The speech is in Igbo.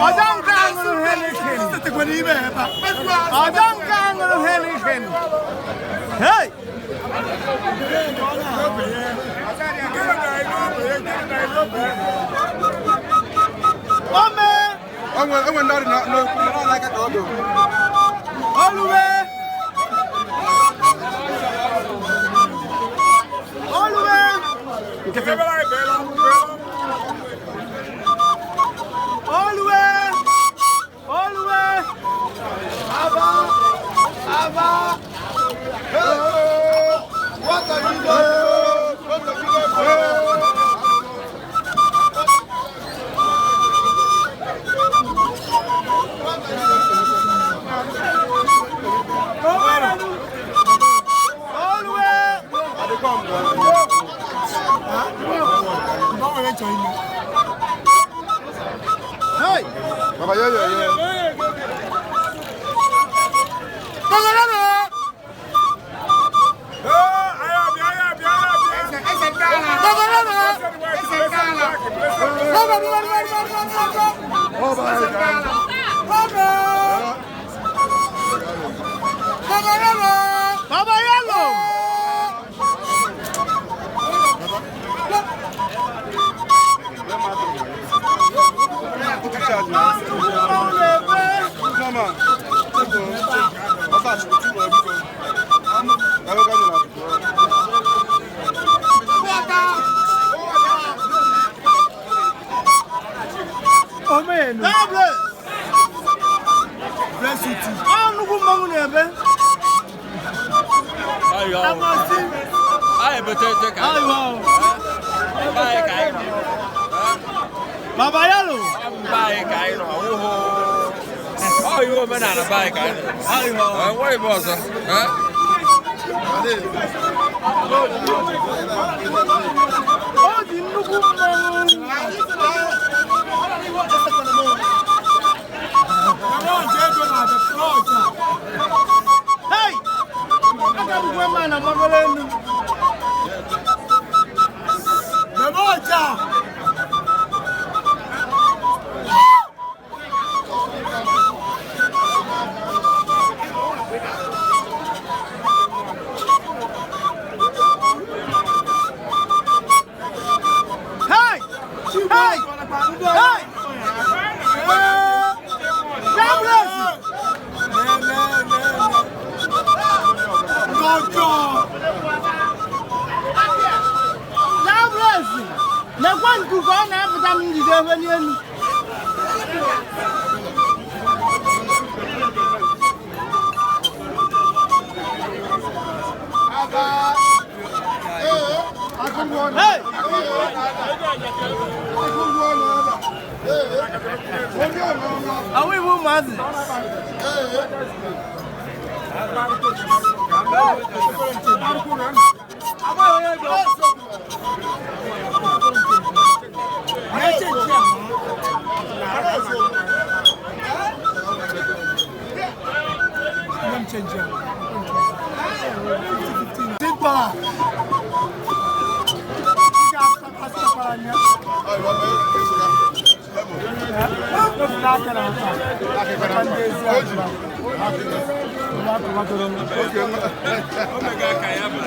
Ọjọ́ nke a ṅụrụ Heineken. Ọjọ́ nke a ṅụrụ Heineken. Hey! Ome! Onwe ndị ọrụ n'aka ka ọ dị. Oluwe! Oluwe! Oluwe! Oluwe! Aba! Aba! What are you doing? What are you doing? Oluwe! Hey! Baba, yo, yo, yo. Baba Yalo! God bless. Bless you too. Ọ nnukwu mmanwụ na-ebe. Amasị. Anyị ebete ka anyị Ayiwa. Be anyị ka anyị nọ. Baba Yalo. Be anyị ka anyị nọ. Ọwụhụ. Ọ iwu omenala be anyị ka anyị nọ. Ayiwa. Enweghị ebe ọzọ. Eh? O ji nnukwu mmanwụ. Hey! Aka bụkwa mma na mgbagoro elu. Hey! Hey! Hey! God bless you. God bless you. Lekwa nku ka ọ na-apụta m njide ebe n'elu. Hey! Àwọn ìwé ụmụazị. Omega ka ya bụ.